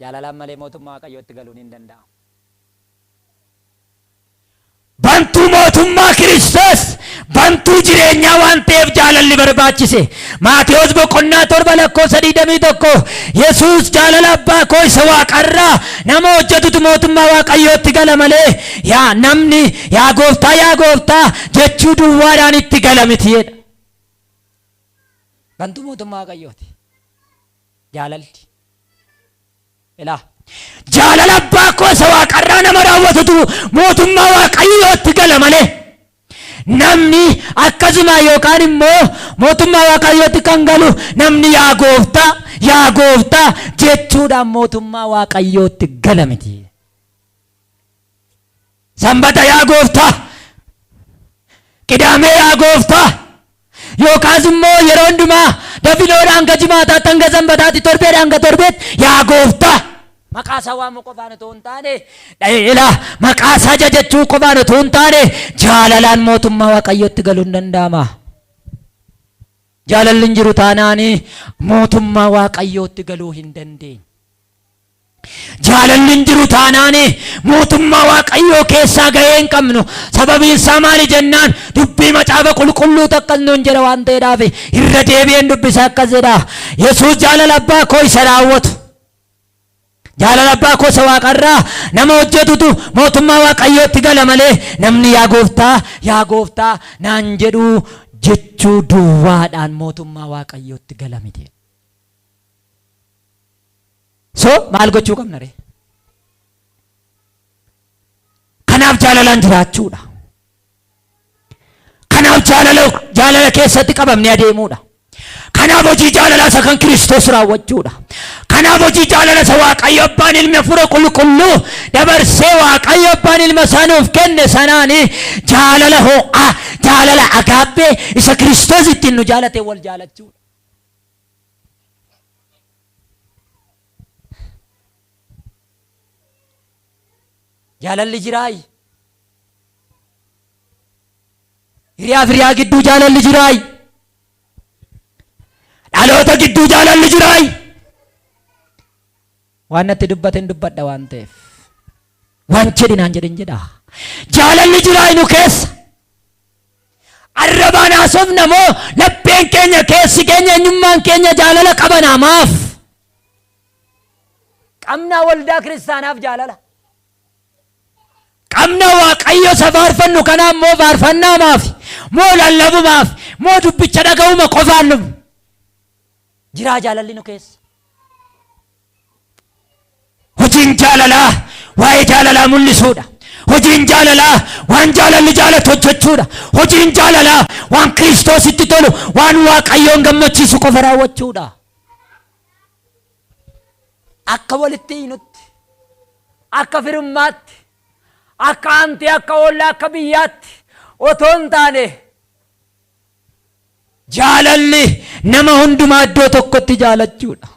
Jaalalaan malee mootummaa Waaqayyootti galuun hin danda'amu. Bantuu mootummaa Kiristoos, bantuu jireenyaa waan ta'eef jaalalli barbaachise. Maatewos boqonnaa 7 lakkoofsa 21 Yesuus jaalala abbaa koo isa waaqarraa nama hojjetutu mootummaa Waaqayyootti gala malee yaa namni yaa gooftaa yaa gooftaa jechuu duwwaadhaan itti gala miti jedha. Bantuu mootummaa Waaqayyooti. Jaalalli. Ilaa. Jaalala abbaa koo isa waaqarraa nama raawwatutu mootummaa Waaqayyootti gala malee namni akkasuma yookaan immoo mootummaa Waaqayyootti kan galu namni yaa gooftaa yaa gooftaa jechuudhaan mootummaa Waaqayyootti gala miti. Sanbata yaa gooftaa, Qidaamee yaa gooftaa, yookaas immoo yeroo hundumaa dafinoodhaan hanga jimaataatti hanga sanbataatti torbeedhaan hanga torbeetti yaa gooftaa. Maqaa isaa waamuu qofaan otoo hin taane, ilaa maqaa isaa jajachuu qofaan otoo hin taane jaalalaan mootummaa Waaqayyootti galuun hin danda'ama. Jaalalli hin jiru taanaan mootummaa Waaqayyootti galuu hin dandeenyu. Jaalalli hin jiru taanaan mootummaa Waaqayyoo keessaa gahee hin qabnu. Sababiin isaa maali jennaan dubbii macaafa qulqulluutu akkas nuun jedha waan ta'eedhaaf irra deebi'een dubbisa akkas jedha. Yesuus jaalala abbaa koo isa raawwatu. Jaalala abbaa koo isa waaqarraa nama hojjetutu mootummaa Waaqayyootti gala malee namni yaa gooftaa yaa gooftaa naan jedhu jechuu duwwaadhaan mootummaa Waaqayyootti gala miti. So maal gochuu qabna ree? Kanaaf jaalalaan jiraachuudha. Kanaaf jaalala jaalala keessatti qabamnee adeemuudha. Kanaaf hojii jaalalaa isa kan Kiristoos raawwachuudha. Kanaaf hojii jaalala isa Waaqayyo Abbaan Ilmi Hafuura Qulqulluu dabarsee Waaqayyo Abbaan Ilma isaa nuuf kenne sanaan jaalala ho'aa, jaalala agaabbee isa Kiristoos ittiin nu jaalate wal jaalachuudha. Jaalalli jiraayi? Hiriyaaf hiriyaa gidduu jaalalli jiraayi? Dhaloota gidduu jaalalli jiraayi? Waan natti dubbate hin dubbadha waan ta'eef. Waan jedhi naan jedhin jedha. Jaalalli jiraayi nu keessa? Arrabaan haasofna moo lapheen keenya keessi keenya eenyummaan keenya jaalala qaba namaaf? Qabnaa waldaa kiristaanaaf jaalala. Qabna Waaqayyo isa faarfannu kanaa immoo faarfannaa maaf? Moo lallabumaaf? Moo dubbicha dhaga'uma qofaan nu? Jiraa jaalalli nu keessa. Hojiin jaalalaa waa'ee jaalalaa mul'isuudha. Hojiin jaalalaa waan jaalalli jaalatu hojjechuudha. Hojiin jaalalaa waan Kiristoositti tolu, waan Waaqayyoon gammachiisu qofa raawwachuudha. Akka walitti hiinutti, akka firummaatti, akka aantee, akka ollaa, akka biyyaatti otoo hin taane jaalalli nama hundumaa iddoo tokkotti jaalachuudha.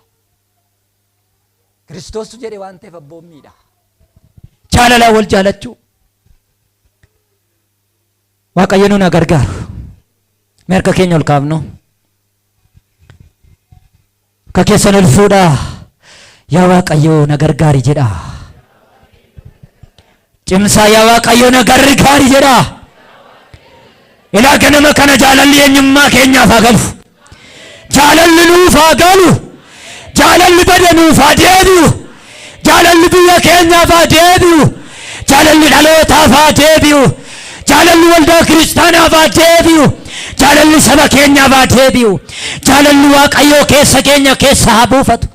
Kiristoostu jedhe waan ta'eef abboommiidha. Jaalalaan wal jaalachuu. Waaqayyo nuun haa gargaaru. Mee harka keenya ol kaafnu. Harka keessan ol fuudhaa. Yaa Waaqayyo na gargaari jedhaa. Cimsaa yaa Waaqayyo na gargaari jedhaa. Ilaa ganama kana jaalalli eenyummaa keenyaaf haa galu. Jaalalli nuuf haa galu. Jaalalli bade nuuf haa deebi'u. Jaalalli biyya keenyaaf haa deebi'u. Jaalalli dhalootaaf haa deebi'u. Jaalalli waldaa kiristaanaaf haa deebi'u. Jaalalli saba keenyaaf haa deebi'u. Jaalalli Waaqayyoo keessa keenya keessa haa buufatu.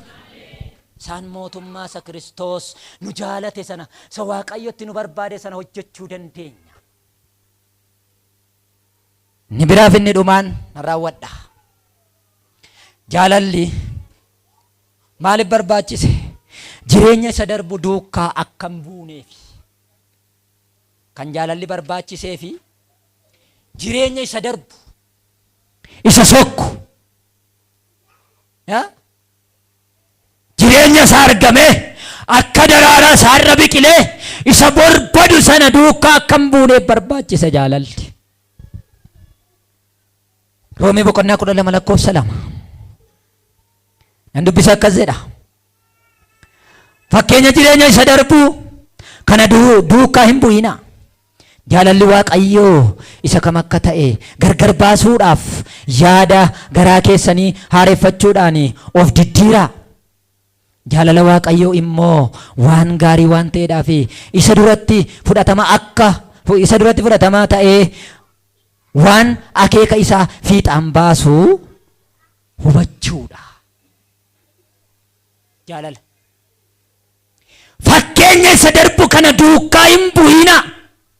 Isaan mootummaa isa Kiristoos nu jaalate sana, isa Waaqayyotti nu barbaade sana hojjechuu dandeenya. Inni biraaf inni dhumaan nan raawwadha. Jaalalli maaliif barbaachise? Jireenya isa darbu duukaa akka hin buuneefi. Kan jaalalli barbaachisee fi jireenya isa darbu, isa sokku, yaa? Jireenya isaa argamee akka daraaraa isaarra biqilee isa borbadu sana duukaa akka hin buuneef barbaachisa jaalalli. Roomee boqonnaa 12 lakkoofsa 2. Nan dubbisa akkas jedha. Fakkeenya jireenya isa darbuu kana duukaa hin bu'inaa. Jaalalli Waaqayyoo isa kam akka ta'e gargar baasuudhaaf yaada garaa keessanii haareffachuudhaan of diddiiraa. Jaalala Waaqayyoo immoo waan gaarii waan ta'eedhaaf isa duratti fudhatama akka isa duratti fudhatamaa ta'ee waan akeeka isaa fiixaan baasu hubachuudha. Jaalala. Fakkeenya isa darbu kana duukaa hin bu'inaa.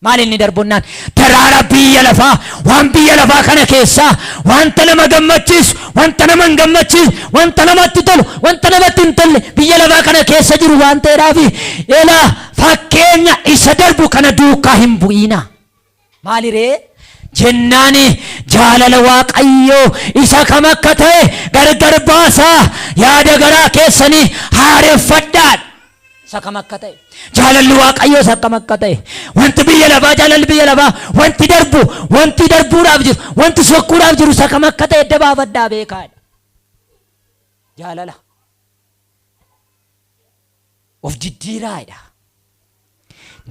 Maal inni darbunnaan daraara biyya lafaa waan biyya lafaa kana keessaa wanta nama gammachiisu wanta nama hin gammachiisu wanta namatti tolu wanta namatti hin tolle biyya lafaa kana keessa jiru waan ta'eedhaaf elaa fakkeenya isa darbu kana duukaa hin bu'inaa. Maali ree? Jennaani jaalala Waaqayyoo isa kam akka ta'e gargar baasaa yaada garaa keessanii haareffadhaa. Isa kam akka ta'e. Jaalalli Waaqayyoo isa kam akka ta'e. Wanti biyya lafaa jaalalli biyya lafaa wanti darbu wanti darbuudhaaf jiru wanti sokkuudhaaf jiru isa kam akka ta'e adda baafadhaa beekaadha. Jaalala. Of diddiiraadha.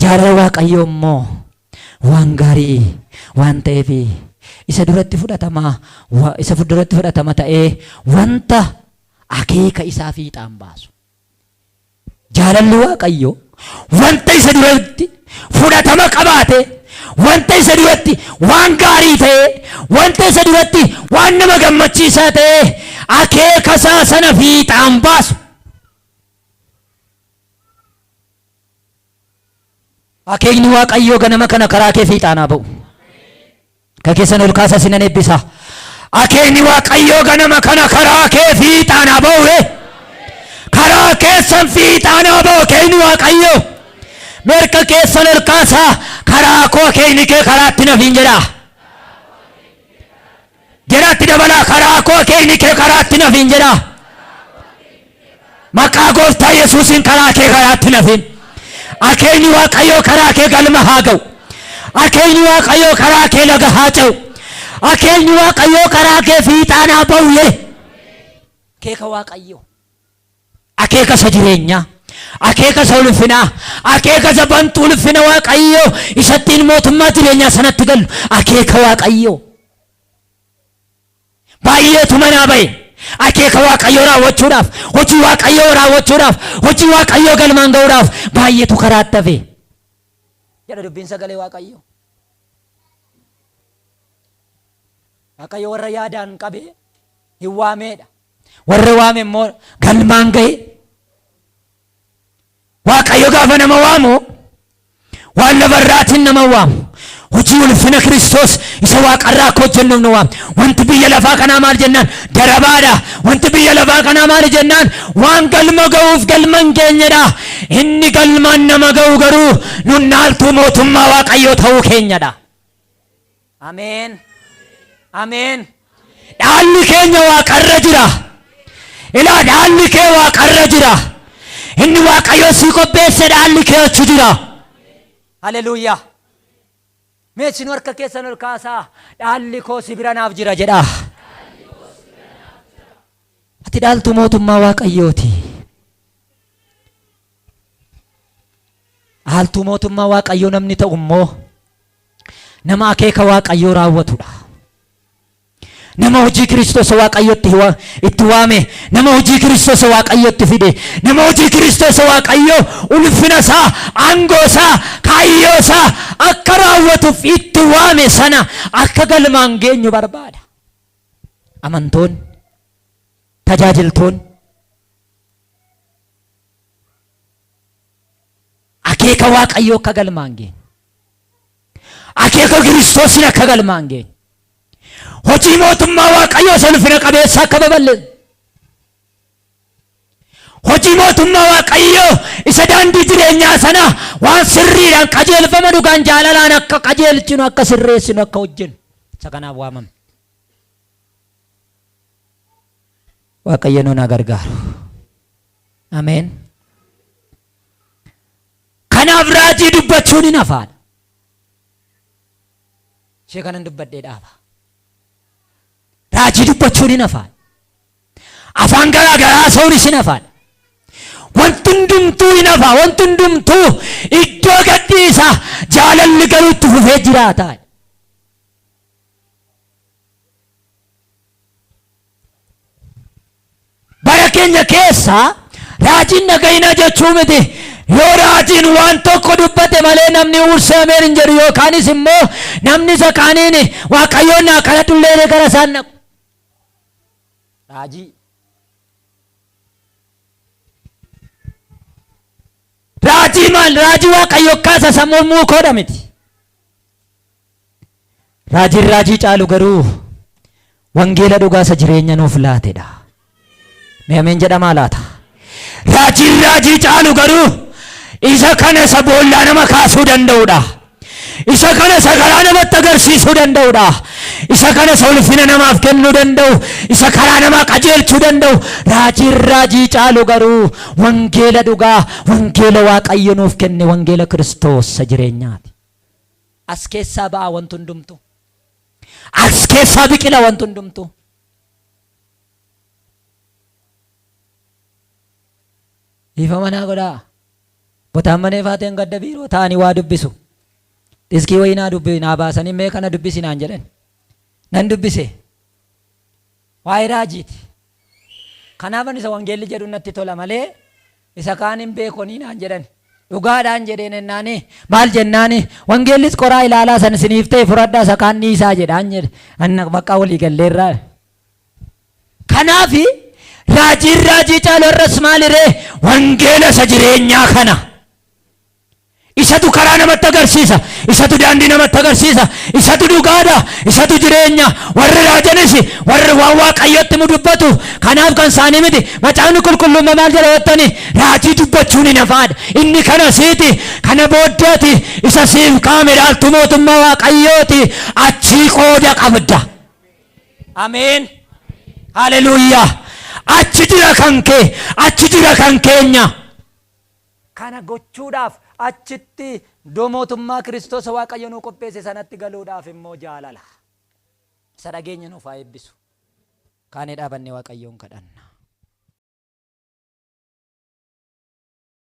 Jaalala Waaqayyoo immoo waan gaarii waan ta'eef isa duratti fudhatama isa duratti fudhatama ta'ee wanta akeeka isaa fiixaan baasu. Jaalalli Waaqayyoo wanta isa duratti fudhatama qabaate wanta isa duratti waan gaarii ta'e wanta isa duratti waan nama gammachiisaa ta'e akeeka isaa sana fiixaan baasu. Akeekni Waaqayyoo ganama kana karaa kee fiixaan haa ba'u. Ka keessan ol kaasa sinan eebbisa. Akeekni Waaqayyoo ganama kana karaa kee fiixaan haa ba'u. Karaa keessan fiixaan haa ba'u akeekni Waaqayyoo. Mirga keessan ol kaasaa karaa koo akeekni kee karaatti nafiin jedhaa. Jedhaatti dabalaa karaa koo akeekni kee karaatti nafiin jedhaa. Maqaa gooftaa Yesuusiin karaa kee karaatti nafin. Akeekni Waaqayyoo karaa kee galma haa ga'u. Akeekni Waaqayyoo karaa kee laga haa ce'u. Akeekni Waaqayyoo karaa kee fiixaan haa ba'u yee. Akeeka Waaqayyoo. Akeeka isa jireenyaa. Akeeka isa ulfinaa. Akeeka isa bantuu ulfina Waaqayyoo isattiin mootummaa jireenyaa sanatti gallu. Akeeka Waaqayyoo. Baay'eetu manaa ba'e. Akeeka Waaqayyoo raawwachuudhaaf, hojii Waaqayyoo raawwachuudhaaf, hojii Waaqayyoo galmaan ga'uudhaaf baay'eetu karaatti hafe. Jedha dubbiin sagalee Waaqayyoo. Waaqayyo warra yaadaan qabe hin waameedha. Warra waame immoo galmaan ga'e. Waaqayyo gaafa nama waamu waan lafarraatiin nama waamu. Hojii ulfina Kiristoos isa waaqarraa akka hojjennuuf nu waama. Wanti biyya lafaa kanaa maal jennaan darabaadha. Wanti biyya lafaa kanaa maali jennaan waan galma ga'uuf galma hin geenyedha. Inni galmaan nama ga'u garuu nun dhaaltuu mootummaa Waaqayyoo ta'uu keenyadha. Ameen. Ameen. Dhaalli keenya waaqarra jira. Ilaa dhaalli kee waaqarra jira. Inni Waaqayyo sii qopheesse dhaalli kee achi jira. Haleluuyaa. Mee isin harka keessan ol kaasaa dhaalli koo si bira naaf jira jedhaa. Ati dhaaltuu mootummaa Waaqayyooti. Dhaaltuu mootummaa Waaqayyoo namni ta'u immoo nama akeeka Waaqayyoo raawwatudha. Nama hojii Kiristoos Waaqayyotti itti waame, nama hojii Kiristoos Waaqayyotti fide, nama hojii Kiristoos Waaqayyoo ulfina isaa, aangoo isaa, kaayyoo isaa akka raawwatuuf itti waame sana akka galmaan geenyu barbaada. Amantoonni, tajaajiltoonni, akeeka Waaqayyoo akka galmaan geenyu, akeeka Kiristoosiin akka galmaan geenyu, hojii mootummaa Waaqayyoo isa ulfina qabeessa akka babal'isnu, Hojii mootummaa Waaqayyoo isa daandii jireenyaa sana waan sirriidhaan qajeelfama dhugaan jaalalaan akka qajeelchinu, akka sirreessinu, akka hojjennu. Isa kanaaf waamamne. Waaqayyo nuun haa gargaaru. Ameen. Kanaaf raajii dubbachuun hin hafaadha. Ishee kanan dubbadhee dhaaba. Raajii dubbachuun hin hafaadha. Afaan garaa garaa haasa'uunis hin hafaadha. Wanti hundumtuu hin hafa. Wanti hundumtuu iddoo gadhiisa. Jaalalli garuu itti fufee jiraata. Bara keenya keessa raajiin dhaga'inaa jechuu miti. Yoo raajiin waan tokko dubbate malee namni huursee ameen hin jedhu, yookaanis immoo namni isa kaaniin Waaqayyoon naa kadhadhullee gara isaan dhaqu. Raajii. Raajii maal? Raajii Waaqayyo kaasa sammuu muukoodha miti. Raajiin raajii caalu garuu wangeela dhugaa isa jireenya nuuf laatedha. Mee ameen jedhamaa laata? Raajiin raajii caalu garuu isa kana isa boollaa nama kaasuu danda'udha. Isa kana isa karaa namatti agarsiisuu danda'udha. Isa kana isa ulfina namaaf kennuu danda'u, isa karaa namaa qajeelchuu danda'u. Raajiin raajii caalu garuu wangeela dhugaa, wangeela Waaqayyo nuuf kenne, wangeela Kiristoos isa jireenyaati. As keessaa ba'a wanti hundumtuu. As keessaa biqila wanti hundumtuu. Dhiifama naa godhaa. Botaan manee faateen gadda biiroo taa'anii waa dubbisu. Dhiskii wayii naa dubbi naa baasanii mee kana dubbisi naan jedhan. Nan dubbise. Waa'ee raajiiti. Kanaafan isa wangeelli jedhu natti tola malee isa kaan hin beekonii naan jedhan. Dhugaadhaan jedheen ennaani maal jennaani wangeellis qoraa ilaalaa san isiniif ta'e furadhaa isa kaan dhiisaa jedhaan jedhe. Anna bakka walii galleerraa. Kanaafi raajiin raajii caalu har'as maaliree wangeela isa jireenyaa kana. Isatu karaa namatti agarsiisa. Isatu daandii namatti agarsiisa. Isatu dhugaadha. Isatu jireenya. Warri raajanis warri waan Waaqayyotti mu dubbatu. Kanaaf kan isaanii miti. Macaafni qulqulluun maal jedha jettani? Raajii dubbachuun hin hafaadha. Inni kana siiti. Kana booddeeti. Isa siif kaa'ame dhaaltu mootummaa Waaqayyooti. Achii qooda qabda. Ameen. Haleluuyaa. Achi jira kan kee. Achi jira kan keenya. Kana gochuudhaaf achitti iddoo mootummaa Kiristoos Waaqayyo nuu qopheesse sanatti galuudhaaf immoo jaalala. Isa dhageenya nuuf haa eebbisu. Kaanee dhaabannee Waaqayyoon kadhanna.